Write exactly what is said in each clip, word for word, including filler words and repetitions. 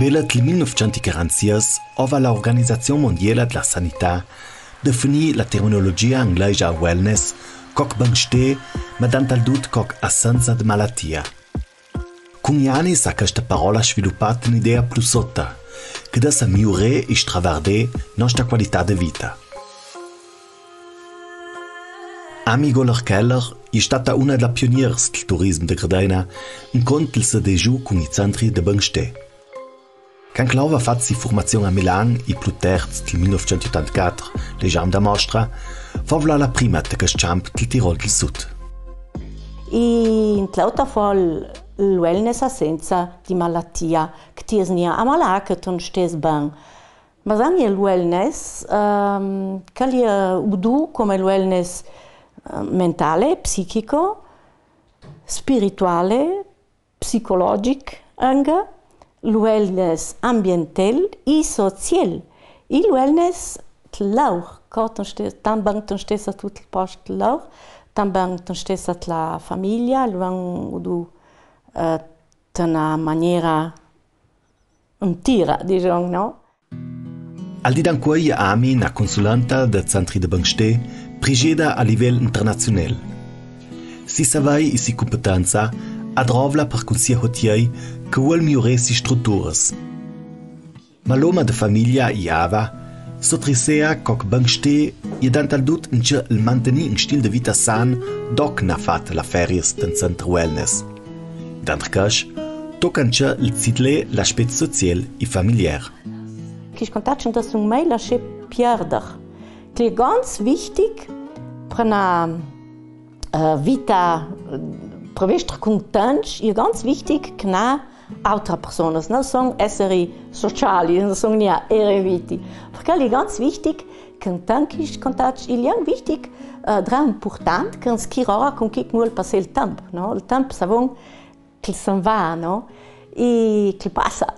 Quela dal mil nûfcent e quaranteseis ova la Organizazion Mondiala dla Sanità definì la terminologia anglèisa wellness co benstè, ma dantalduto co assenza de malatia. Cun i agns s'ha chesta parola sviluppà un'idea plui sotta, che dessa miurè e stravardè nostra qualità de vita. Amy Goller-Keller è stata una dla pionieras dal turism de Gardena, incunter dal sedegiu cun i centri de benstè. Quand ch'ella ova fat si furmazion a Milan, i plui tard, dal mil nûfcent otantaquater, l'esam da mostra, fovla la prima de chest champ dal Tirol dal Sud. E in l'autra fol il wellness assenza de malatia, che ti es gnà ammalà, che tu no stes ben. Ma anca il wellness, ehm, ch'el è, eh, udà come il wellness, eh, mentale, psichico, spirituale, psicologic anca, il wellness ambientel e soziel. Il wellness dal laur, co tu no stes, tant ben tu no stes a tut post dal laur, tant ben tu no stes a la famiglia, lu ven udà, eh, d'una maniera intira, disons, no? Al dì d'ancuei Amy, na consulenta de centri de benstè, prigeda a livel internaziunel. Si savei e si cumpetenza a drovla par cunsigliar hotiei che vuol miurè si strutturas. Ma l'oma de famiglia Iava s'otrissea co benstè è dantaldut inc'el mantegnì un stil de vita san dopo ch'el n'ha fat la ferias dal center wellness. Dant'el cas, tocca inc'el zidlè l'aspet soziel e familier. Chescj contatgs no s'han mei lassà pierder. Ch'el è ganz wichtig per una, eh, vita, eh, per vestr cuntents, è ganz wichtig che n'ha autra personas. No son esseri sociali, no son gnà eremiti. Perchè ch'el è ganz wichtig che tanchi contatgs, è anca wichtig, eh, dra impurtant, che no schi rora cun chi che no passà il temp, no? Il temp, savon, ch'el se'n va, no? E ch'el passa.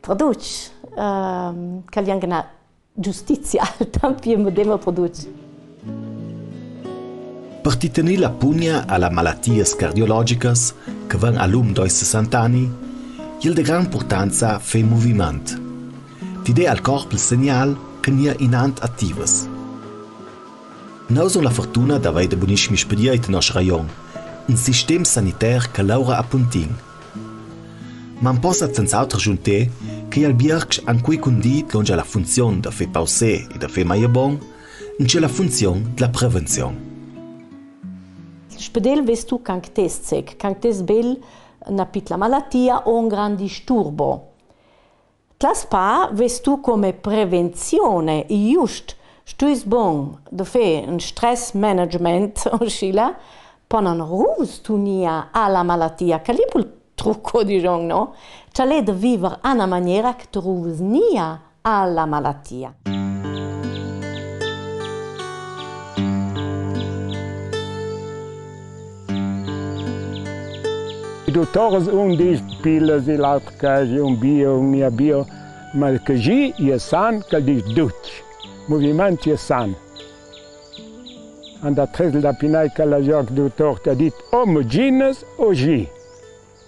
Produce, ehm, ch'el è anca una giustizia, il temp medem produce. Per tignir la pugna a las malatias cardiologicas che van a lum dai sessanta agns, è de granda impurtanza far moviment. Ti dà al corp il segnal che n'è inant ativas. Nô avon la fortuna d'avair de bunissims spediei in noss rajon, un sistem saniter che laura a puntino. Ma no possa senz'auter giuntà che i albiergs an cui cundì longia la funzion de far pausà e de far magliabon, inc'è la funzion dla prevenzion. Spedel vês tu quand t'es sec, quand t'es bel una pitla malatia o un grand disturbo. Tla spa vês tu come prevenzion, è just, stu es bon de far un stress management, o scilla, po no ruvas tu gnà a la malatia, ch'el è purtroppo, disons, no? Ch'el è de viver a una maniera che tu ruvas gnà a la malatia. I dutors, un dis pilas, e l'altro che un bio, un mia bio, ma che gi è san, ch'el dis ducj. Moviment è san. Anda tres da pinai che la giorg dutor t'ha dit: o moginas o gi.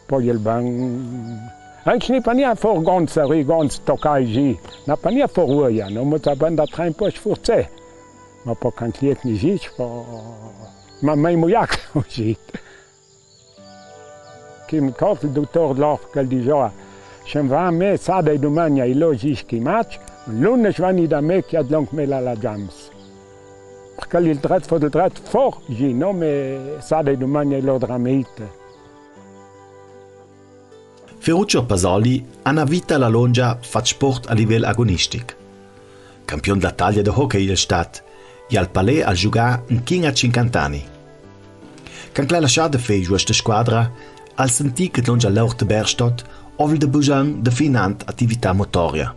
Po el ban. Anca ni pania for gonza, ri gonza tocai gi. Na pania for uoia, no mo ta banda train po sfurzè. Ma po canchliet ni gi, po. Ma mai muiac gi. Che mi corf il dutor l'or ch'el digiova: Se'n va me, sada e dumania i lo gi schimac, lunes vani da me che adlong me la la giams. Perchè il dret fo del dret for gi, no me sada e dumania i lo drameit. Ferruccio Pasoli, a na vita la longia, fat sport a livel agonistic. Campion dla Talia de hockey el è stat, e al Palais al giugà inchin a cinquanta ani. Quand l'ha lassà de far giuost de squadra, al sentì che longia l'ort Berstadt ovel de bugion de far inant atività motoria.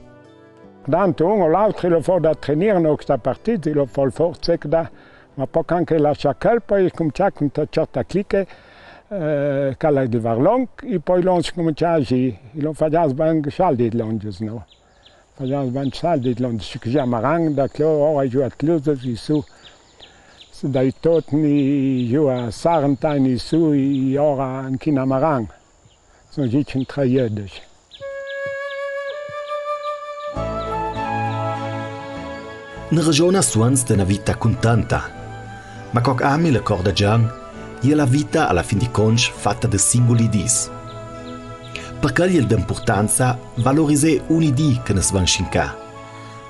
Dant un o l'altri lo fo da trenir, no sta partì, lo fo forse che da, ma po canche lassà chel, po i scumincià cun ta certa cliche, eh, cala del Varlon, e po i l'on scumincià, sì, i l'on fagià sbang saldi longes, no? Fagià sbang saldi longes, che già maran, da clo, ora i giuà tluzes, i su, se dai tot ni giuà sarant'ani su, e ora anchina maran. Son già centra iedes. Na ragiona suons de na vita cuntenta. Ma co che ami la cor da Gian, e je la vita a la fin di conts fata de singuli dis. Per chel e je de impurtanza valorizar ogni di che nus van scinca.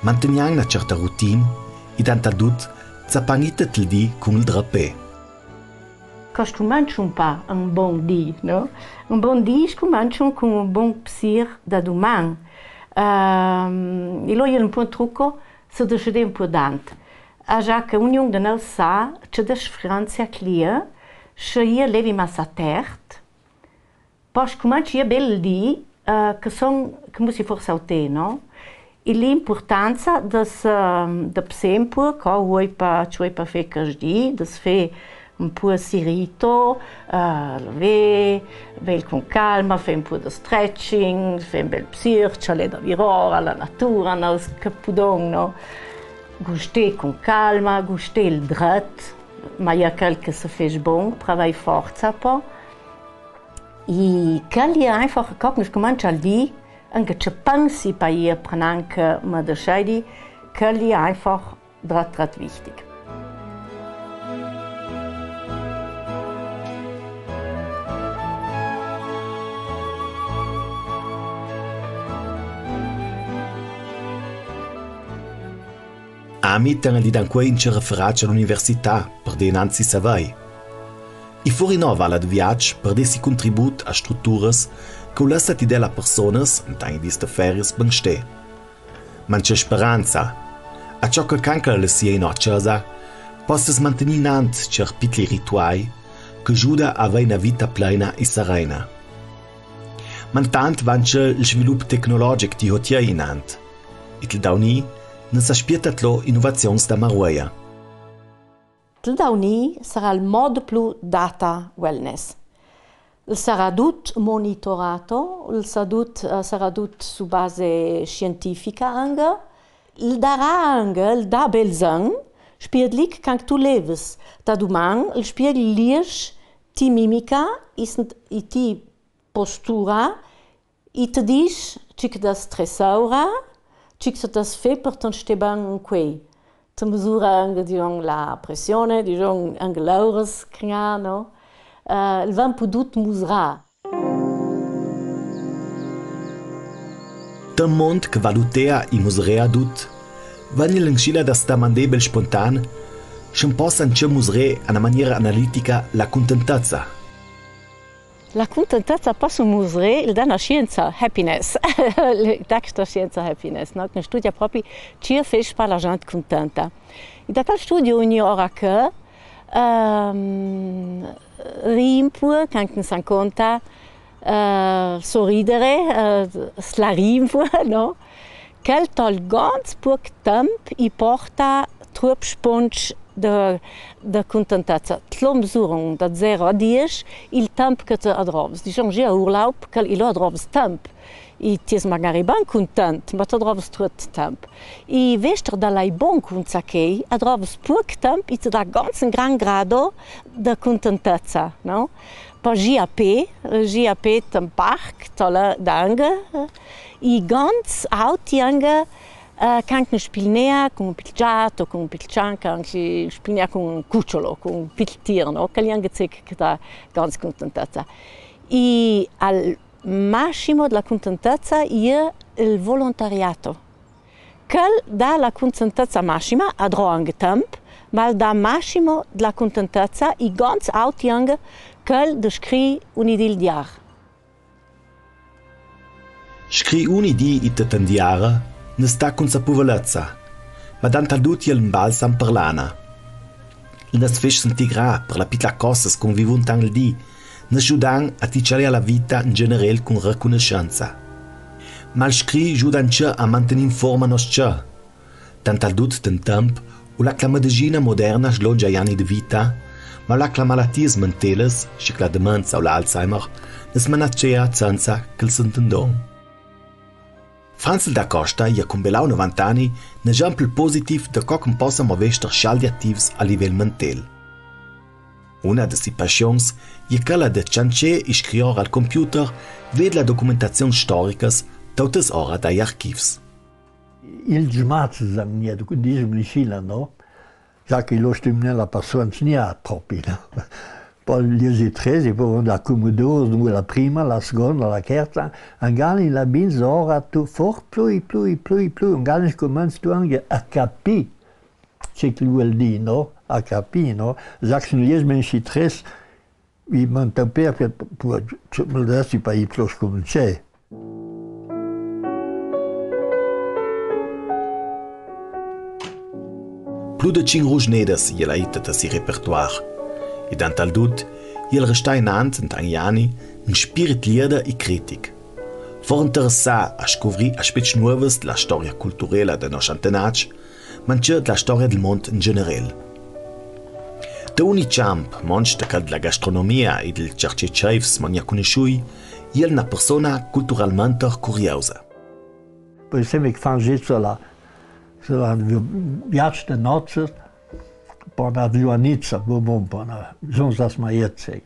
Mantegnan na certa routine e, dant'al dut, zappan i tut il di cun il drapè. Co scumancion pa un bon di, no? Un bon di scumancion cun un bon psir da duman. Ehm, e lo e je un po' un truco, se decidar un po' dant. Agia che ognun de nus sa ce diferenza che e je, se e levi massa tert, po scumanci e je bel di, eh, che son, che musi forsa a te, no? E l'impurtanza de se, de psir un po', co vuoi pa, ce vuoi pa fer chel di, de se fer un po' sirito, eh, lever, bel cun calma, fer un po' de stretching, fer un bel psir, cialà da virò, la natura, no? Che pudon, no? Gustar cun calma, gustar il dret, ma e je chel che se fece bon, travai forza po. E chel e je einfach, co che nus scumancia il di, anca ce pensi pa e je prenanca, ma decidi, chel e je einfach dret, dret wichtig. Ami ten il di d'ancuei in ce referace a l'università, per dì nanzi savei. E fori no vala de viaç per dì si contribut a strutturas che u lassa tidar a personas, in tanti dis de ferias, ben star. Ma in ce speranza, a ciò che canca le sieino a casa, possas mantegnir nant cer pitli rituai che giuda a vei na vita pleina e sereina. Ma intant va in ce il svilup tecnologic di hotier inant. E til dauni nus aspietta tlo innovazions da marueia. Til dauni sarà il mod plu data wellness. El sarà dut monitorato, el sarà dut, eh, sarà dut su base scientifica anca. El darà anca, el dà bel sen, spieghi che canc tu leves da duman, el spieghi liesch ti mimica, e sent-, e ti postura, e te dis ce che das tresaura, ce che das fer per te star ben ancuei. Te musura anca, dijon, la pressione, dijon, anca l'auras che n'ha, no? Eh, el va un po' dut musrà. Te mont che valutea e musrea dut, vegn el in scila da sta mandebel spontan, se possa in ce musrer a na maniera analitica la cuntentezza. La cuntentezza, possu musrer, el dà na scienza happiness. El dà sta scienza happiness, no? Che studia propri ce che fece par la gente cuntenta. E da chel studio ogni ora che, ehm, ri un po', canc nus incontra, eh, sorridere, eh, slarì un po', no? Chel tol ganz puc temp e porta truop spunts de, de cuntentezza. Tlo musuron da zero a diesch il temp che te adrovs. Dijon, e je urlaub, chel e lo adrovs temp. E ti es magari ben cuntent, ma te adrovs truop temp. E vester da lai bon cun ce che adrovs puc temp e te dà ganz un gran grado de cuntentezza, no? Po e je a pè, e je a pè, te in parc, te la danghe, e ganz auti anca, eh, canc nus spilnea cun un pitel ciat o cun un pitel cian, canc nus spilnea cun un cuciolo, cun un pitel tir, no? Chel e anca ce che dà ganz cuntentezza. E al massimo de la cuntentezza e je il volontariato. Chel dà la cuntentezza massima, adrò anca temp, ma el dà massimo de la cuntentezza e ganz auti anca chel de scrî ogni dì il diar. Scrî ogni dì e tut in diar nus dà cunsapuvelezza, ma dant'al dut e je un balsam per l'ana. El nus fece sentir gra per la pitla cosas che vivon tant il dì, nus giudan a ticelar la vita in generel cun recunescenza. Ma el scrî giuda anca a mantegnir in forma noss tgè. Dant'al dut den temp, u la che la medicina moderna slongia i ani de vita, ma u la che la malatias mentelas, schi che la demenza u l'Alzheimer, nus manatgea senza che el s'intendon. Franzl da Costa e je cun belau novanta ani un exempel positiv de co che possa movester schaldi ativs a livel mentel. Una de si passions e je chela de ciancer e scrior al computer, ved la documentazion storicas, tautas ora dai archivs. I smatsas, zan, gnè, du, dizum in Sila, no? Za che i lo stimulà la persuansa, gnè, tropi, no? Po i liezi trezi, po i comodoros, dunque la prima, la segonda, la terza, angali la binza ora tu for plui, plui, plui, plui, angali scomenzi tu anca a capì ce che vole dì, no? A capì, no? Za che se no i liezi ben sui trezi, i manca pà che, po, ce, me dasi pa i plo scomencè. Plu de cinc rusnedas i è la ita da si repertoire. E dant'al dut, i è restai inant, in tagn ani, un spirit lieder e critic. For interessà a scuvri aspets nuovs de la storia culturela de nossi antenats, ma anca de la storia del mont in generel. De ogni camp, manca de chel de la gastronomia e del cercè ceifs, ma gnà cugnussui, i è na persona culturalmente curiosa. Par esempio, che fan zitto la, se la viaggio de nozze, po na viuanizza, bon, bon, po na, son zas maiezze,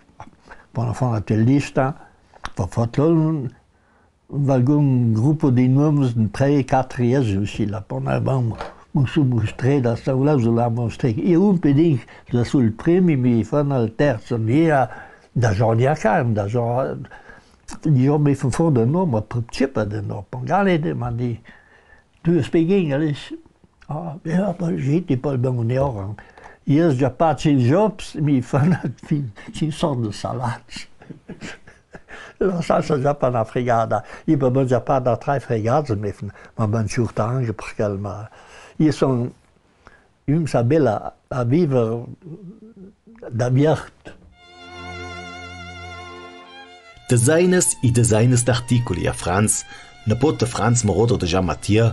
po na fanatellista, po faton, Valgun grupo di noms, trè, quatro, e su, si la pona, bon, mo su mustrè, da sta là, su la mustrè. E un pedin, da sul primi, mi fan al terzo, mi a, da Jean Diacan, da Jean, io mi fan for de nom, ma principe de nom, pangale de mandi. Do you speak English? Ah, ja, aber ich hätte bald mal Ohren. Hier ist ja Patsy Jobs, mi fan, ci, ci son de salats. La salsa za pa na fregada. I pa bon za pa da trai fregadas, mi fan, ma bon ciurta anca par quel, ma i son un sa bella a viver da viert. Desenas e desenas d'articoli a Franz, nepot de Franz, moroder de Jean Mathieu,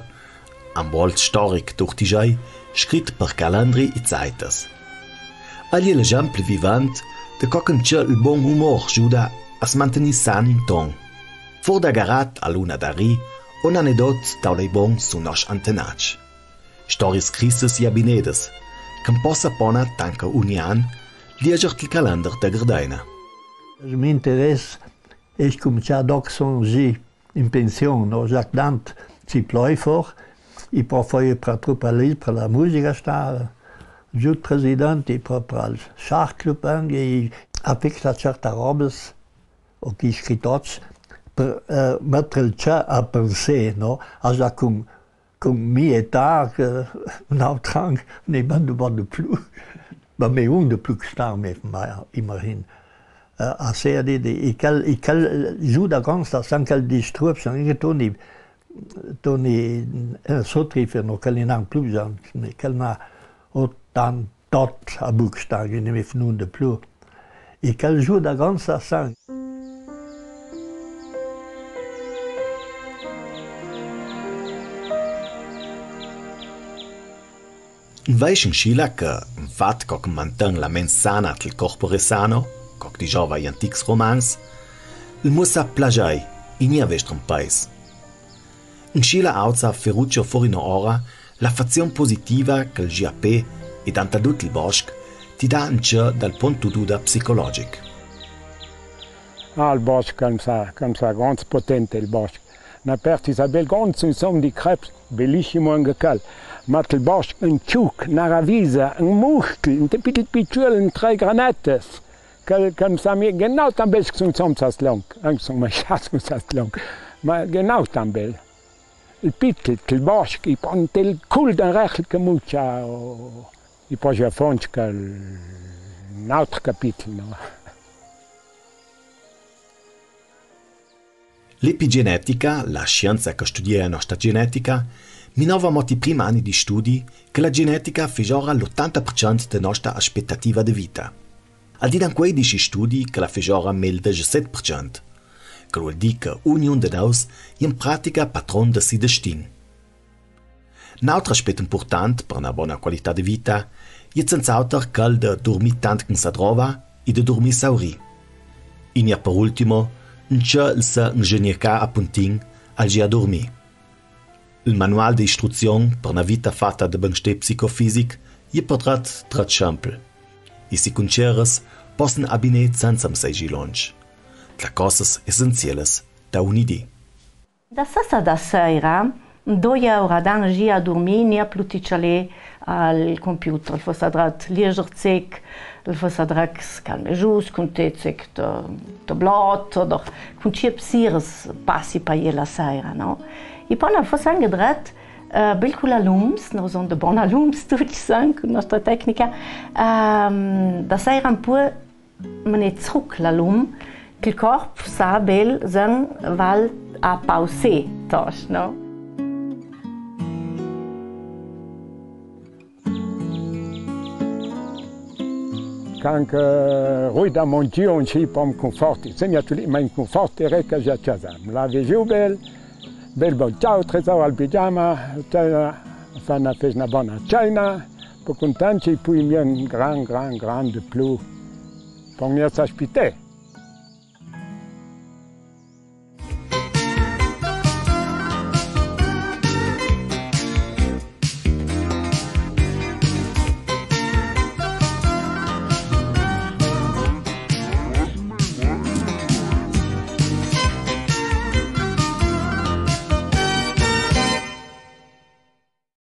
am bolt storic d'Urtigei, scrit par Calandri e Zeitas. Egl è l'exempel vivant de co che anca il bon umor giuda a se mantegnir san inton. For da Garat a Luna d'Ari, un anedot taulei bon su nossi antenats. Storias tristas e abinedas, che am possa pona tanca ogni an lieger il calender da Gardeina. L'interess è scominsià dopo che son zi in pension, no? Za che dant si ploi for, i po fai par, par la, par la musica sta, giù president, i po par il Schachclub anca, i affixà certas robas, o chi scritots, par, eh, metter il cià a pensà, no? A za che un Cun mi età, che n'autr an, ne bando, bando plu. Ma me un de plu che sta, me, ma, imagin. Eh, a sedi de, e quel, e quel, giuda consta, san quel distrup, san che toni, toni, eh, sotrifer, no, quel in an plu, quel na otant Tot a buc sta, che ne me fnun de plu. E quel giuda consta san. Invece in Scila che, infat, co che manten la ment sana che il corpore sano, co che digiova i antics romans, il mussa plagiai, i gni a vestren pais. In Scila auza ferucia for in'ora la fazion positiva che il G A P e dantadut il bosc ti dà anca dal pont de duda psicologic. Ah, il bosc, che mi sa, che mi sa, grant potent il bosc. Na perti sa bel grant, insom di creps, bellissimo anca quel. Ma il bosc, un ciuc, na ravisa, un mustel, un pitit piciul, un trè granetes. Quel, che mi sa, mi, genau tant bel che sun insom sas lonc, anca sun mangià sun sas lonc. Ma genau tant bel. Il pitel, il bosc, i pon tel cul d'in rechel che mucia, o, i pon già fonc che un autro capitel, no? L'epigenetica, la scienza che studia nostra genetica, minova mot i prim ani di studi che la genetica fijora l'otanta per cent de nostra aspetativa de vita. Al di dan quei di sti studi che la fijora mel dezesset per cent, che vul dì che ognun de nous è in pratica patron de si destin. N'autro aspet impurtant per na bona qualità de vita è senz'auter quel de durmì tant che s'adrova e de durmì saurì. E gna per ultimo, anca il se ingegnecar a puntin al gi a durmì. Il manual de istruzion per na vita fata de benstè psicofisic è per trat, trat sempel. E si cunceras possan abinè senza msei gi lonc. Tla cosas essenzielas da ogni dì. Da sessa da seira, Doia ora dan jì a durmì, nia plu ti cialè al computer, al fos adrat lieger zec, al fos adrat calmè jü, cunte zec tablot, oder cun ce psiras passi par jì la saira, no? E po al fos anche adrat, eh, bel cu la lums, no son de bona lums, ducj san, cun nostra tecnica, ehm, da saira un po' mene zruc la lum, che il corp sa bel, sen val a pausè, tost, no? Can che ruida mongion ci pom cunforti, se mi a tuli, ma in cunforti reca già casa. La vegiu bel, bel bon ciao, tresor al pigiama, cena, fa na, fes na bona cena, po cuntant ci pui mia un gran, gran, gran de plu. Pom mia s'aspitè.